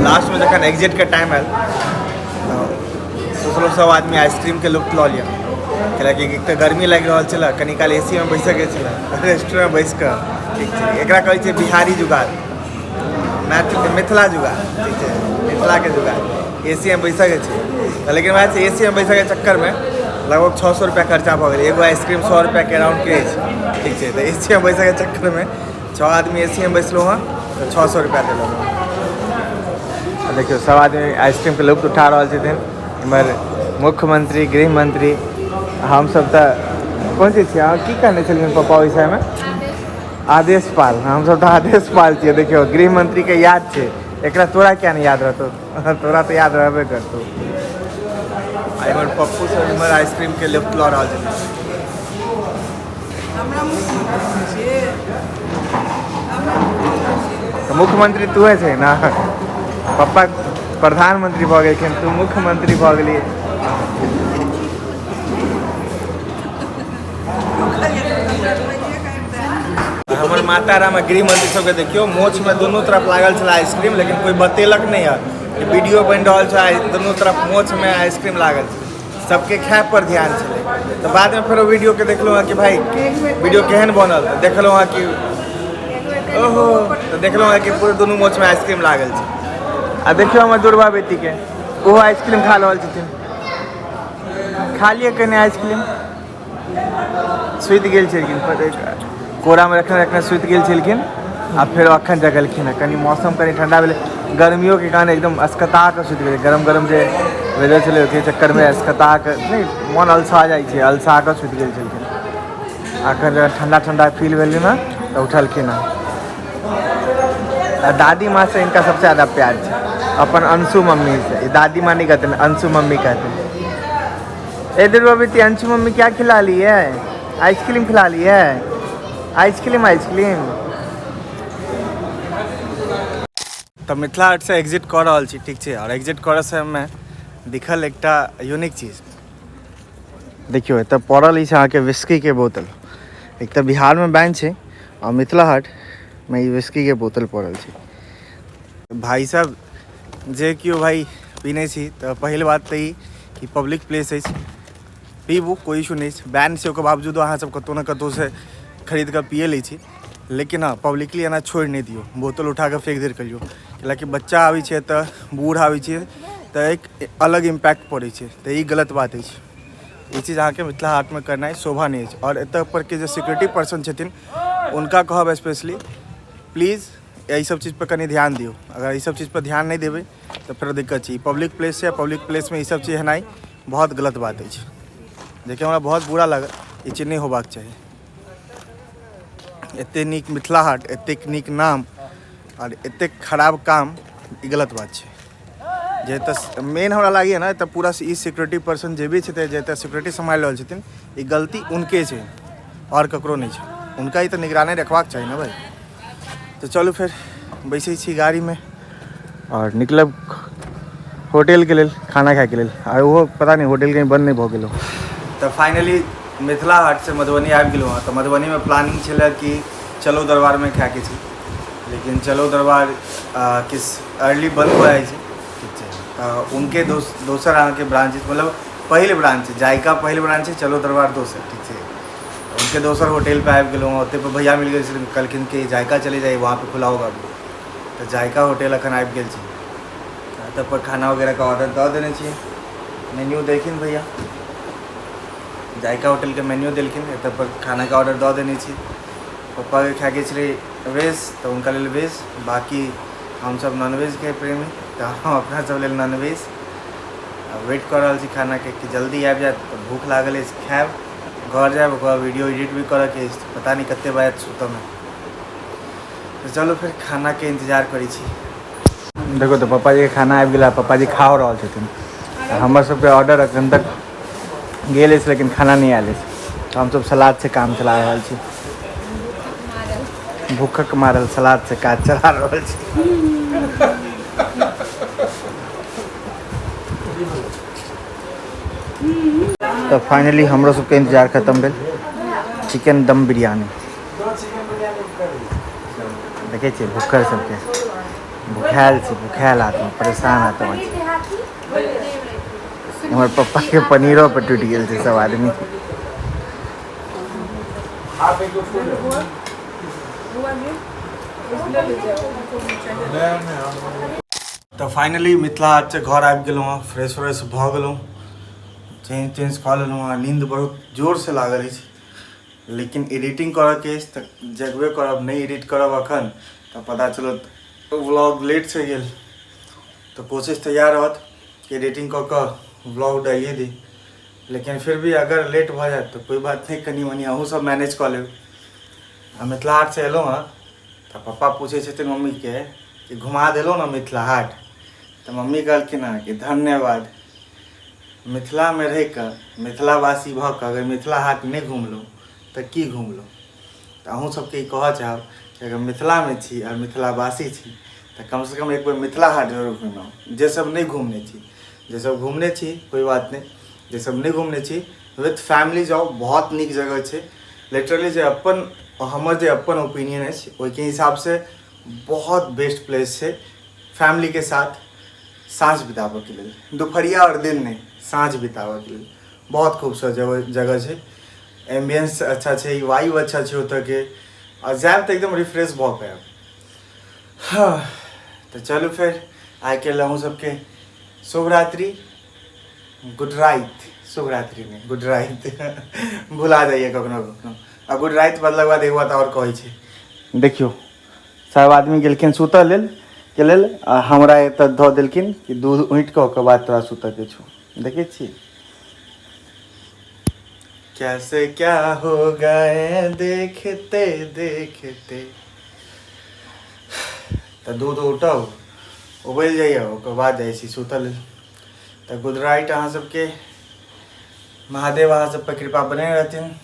Speaker 1: लास्टमे जखन एग्जिटके टाइम आयल तऽ सोचलहुँ सब आदमी आइसक्रीमके लुत्फ लऽ लिअ, कैलाकि एक तऽ गर्मी लागि रहल छलै, कनी काल ए सी मे बैसऽके छलै, रेस्टोरेंटमे बैस कऽ। ठीक छै, एकरा कहै छै बिहारी जुगाड़, मैथिल मिथिला जुगाड़। ठीक छै, मिथिलाके जुगाड़, ए सी मे बैसऽके छै तऽ, लेकिन वएह छै ए सी मे बैसऽके चक्करमे लगभग 600 रुपैआ खर्चा भऽ गेलै। एगो आइसक्रीम 100 रुपैआके अराउंडके अछि। ठीक छै, तऽ ए सी मे बैसऽके चक्करमे 6 आदमी ए सी मे बैसलहुँ हँ तऽ 600 रुपैआ देलहुँ। देखियौ सब आदमी आइसक्रीमके लुत्फ उठा रहल छथिन, इम्हर मुख्यमंत्री गृह मंत्री हमसब तऽ कोन चीज छियै? अहाँ की कहने छलियै पप्पा ओहि समयमे? आदेशपाल। हमसब तऽ आदेशपाल छियै। देखियौ गृह मंत्रीके याद छै एकरा, तोरा किया नहि याद रहतौ? तोरा तऽ याद रहबे करतौ। आ इम्हर पप्पू सब इम्हर आइसक्रीम के लुत्फ लऽ रहल छथिन। तऽ मुख्यमंत्री तूहे छै ने? पप्पा प्रधानमंत्री भऽ गेलखिन, तू मुख्यमंत्री भऽ गेली। हमर माता राम आ गृहमंत्री सबके देखियौ, मोछमे दुनू तरफ लागल छलै आइसक्रीम, लेकिन कोइ बतेलक नहि है कि वीडियो बनि रहल छै, दुनू तरफ मोछमे आइसक्रीम लागल छै। सबके खाय पर ध्यान छलै। तऽ बादमे फेरो वीडियोके देखलहुँ हँ कि भाई वीडियो केहन बनल, तऽ देखलहुँ हँ कि ओहो, तऽ देखलहुँ हँ कि पूरे दुनू मोछमे आइसक्रीम लागल छै। आ देखियौ हमर दुर्बा बेटीके, ओहो आइसक्रीम खा रहल छथिन। खा लिअ कनि आइसक्रीम। सुति गेल छलखिन, कोरामे रखने रखने सुति गेल छलखिन आ फेर अखन जगलखिन हँ। कनि मौसम कनि ठण्डा भेलै गर्मियोके कारण, एकदम अस्कता कऽ सुति गेलै। गरम गरम जे वेदर छलै, ओहिके चक्करमे अस्कता कऽ नहि मोन अलसा जाइ छै, अलसा कऽ सुति गेल छलखिन। अखन जखन ठण्डा ठण्डा फील भेलै ने, तऽ उठलखिन हँ। आ दादी माँ से इनका सबसे ज़्यादा प्यार छै अपन अंशु मम्मी से। दादी माँ नहीं कहते, अंशु मम्मी कहते। ए दुर्गा बेटी, अंशु मम्मी क्या खिला ली है? आइसक्रीम खिला ली है, आइसक्रीम आइसक्रीम। तऽ मिथिला हाटसँ एग्जिट कऽ रहल छी, ठीक छै। आओर एग्जिट करऽ समयमे दिखल एकटा यूनिक चीज। देखियौ, एतऽ पड़ल अछि अहाँके विस्कीके बोतल। एक तऽ बिहारमे बैन छै आ मिथिला हाटमे ई विस्कीके बोतल पड़ल छै। भाई साहब, जे केओ भाई पीने छी तऽ पहिल बात तऽ ई कि पब्लिक प्लेस अछि, पीबू, कोइ इशू नहि छै। बैन छै, ओकर बावजूदो अहाँ सब कतहु ने कतहुसँ खरीद कऽ पिए लै छी, लेकिन हँ, पब्लिकली एना छोड़ि नहि दियौ। बोतल उठा कऽ फेक देल करियौ, कैलाकि बच्चा आबै छै तऽ, बूढ़ आबै छै तऽ एक अलग इम्पैक्ट पड़ै छै। तऽ ई गलत बात अछि। ई चीज अहाँके मिथिला हाटमे करनाइ शोभा नहि अछि। आओर एतऽ परके जे सिक्योरिटी पर्सन छथिन, हुनका कहब स्पेशली, प्लीज एहि सब चीजपर कनि ध्यान दियौ। अगर एहि सब चीजपर ध्यान नहि देबै तऽ फेरो दिक्कत छै। ई पब्लिक प्लेस छै, पब्लिक प्लेसमे ई सब चीज हेनाइ बहुत गलत बात अछि, जेकि हमरा बहुत बुरा लागल। ई चीज नहि होबाक चाही। एतेक नीक मिथिला हाट, एतेक नीक नाम आओर एतेक खराब काम, ई गलत बात छै। जे एतऽ मेन हमरा लागैए ने, एतऽ पूरा ई सिक्योरिटी पर्सन जे भी छथिन, जे एतऽ सिक्योरिटी सम्हारि रहल छथिन, ई गलती हुनके छै, आओर ककरो नहि छै। हुनका ई तऽ निगरानी रखबाक चाही ने भाइ। तऽ चलू, फेर बैसै छी गाड़ीमे आओर निकलब होटलके लेल, खाना खायके लेल। आ ओहो पता नहि होटल कहीं बंद नहि भऽ गेल हो। तऽ फाइनली मिथिला हाटसँ मधुबनी आबि गेलहुँ हँ। तऽ मधुबनीमे प्लानिंग छलै कि चलो दरबारमे खायके छै, लेकिन चलो दरबार किछु अर्ली बंद भऽ जाइ छै, ठीक छै। तऽ उनके दोसर अहाँके ब्रांच, मतलब पहिल ब्रांच छै जायका, पहिल ब्रांच छै चलो दरबार दोसर, ठीक छै। उनके दोसर होटल पे आबि गेलहुँ। ओते पर भैया मिल गेल छथिन, कहलखिन कि जायका चले जाइए, वहाँ पे खुला होगा अभी। तऽ जायका होटल अखन आबि गेल छी। तब पर खाना वगैरहके ऑर्डर दऽ देने छी। मेन्यू देलखिन भैया, जायका होटलके मेन्यू देलखिन। एतऽ पर खानाके ऑर्डर दऽ देने छी। पप्पाके खायके छलै वेज, तऽ हुनका लेल वेज, बाँकी हमसब नॉनवेजके प्रेमी, तऽ हम अपना सब लेल नॉनवेज। वेट कऽ रहल छी खानाके कि जल्दी आबि जायत, तऽ भूख लागल अछि, खायब, घर जायब, ओकर बाद वीडियो एडिट भी करऽके अछि। पता नहि कते बाजत सुतऽमे। तऽ चलू, फेर खानाके इंतजार करै छी। देखो तऽ पप्पाजीके खाना आबि गेला, पप्पाजी खा रहल छथिन। हमर सबके ऑर्डर एखन तक गेल अछि, लेकिन खाना नहि आयल अछि, तऽ हमसब सलादसँ काम चला रहल छी। भूखक मारल सलादसँ काज चला रहल छी। तऽ फाइनली हमरो सबके इंतजार खतम भेल। चिकन दम बिरयानी देखै छियै। भुक्खर सबके, भुखायल छै, भुखायल आत्मा, परेशान आत्मा छै। हमर पप्पा के पनीरो पर टूटि गेल छै सब आदमी। तऽ फाइनली मिथिला हाटसँ घर आबि गेलहुँ हँ। फ्रेश व्रेश भऽ गेलहुँ, चेंज तेंज कऽ लेलहुँ हँ। नींद बहुत जोरसँ लागल अछि, लेकिन एडिटिंग करऽके अछि तऽ जगबे करब। नहि एडिट करब अखन तऽ पता चलत व्लॉग लेटसँ गेल। तऽ कोशिश तऽ इएह रहत कि एडिटिंग कऽ कऽ व्लॉग डालिए दी, लेकिन फिर भी अगर लेट भऽ जायत तऽ कोइ बात नहि, कनि मनि अहूँ सब मैनेज कऽ लेब। आ मिथिला हाटसँ एलहुँ हँ तऽ पप्पा पूछै छथिन मम्मीके कि घुमा देलहुँ ने मिथिला हाट? तऽ मम्मी कहलखिन हँ कि धन्यवाद। मिथिलामे रहि कऽ मिथिलावासी भऽ कऽ अगर मिथिला हाट नहि घुमलहुँ तऽ की घुमलहुँ। तऽ अहूँ सबके ई कहऽ चाहब कि अगर मिथिलामे छी आओर मिथिलावासी छी तऽ कमसँ कम एक बेर मिथिला हाट जरूर घुमि आउ, जे सब नहि घुमने छी। जे सब घुमने छी कोइ बात नहि, जे सब नहि घुमने छी विथ फैमिली जाउ, बहुत नीक जगह छै। लिटरली जे अपन हमर जे अपन ओपिनियन अछि ओहिके हिसाबसँ बहुत बेस्ट प्लेस छै फैमिलीके साथ साँझ बिताबऽके लेल, दुपहरिया आओर दिन नहि, साँझ बिताबऽके लेल बहुत खूबसूरत जगह जगह छै। एम्बियंस अच्छा छै, वाइब अच्छा छै ओतऽके, आओर जायब तऽ एकदम रिफ्रेश भऽ कऽ आयब। हाँ, तऽ चलू फेर आइके लेल अहूँ सबके शुभ रात्रि, गुड राति। शुभ रात्रि नहि, गुड राति, भुला जाइए कखनो कखनो। आ गुड राति बदलाके बाद एक बात आओर कहै छै, देखियौ सब आदमी गेलखिन सुतऽ लेल के लेल आ हमरा एतऽ धऽ देलखिन कि दूध उठि कऽ ओकर बाद तोरा सुतऽके छौ। देखै छी कैसे क्या हो गए देखते देखते। तऽ दूध उठब उबलि जाइए, ओकर बाद जाइ छी सुतऽ लेल। तऽ गुड नाइट अहाँ सबके, महादेव अहाँ सब पर कृपा बने रहथिन।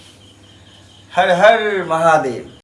Speaker 1: हर हर महादेव।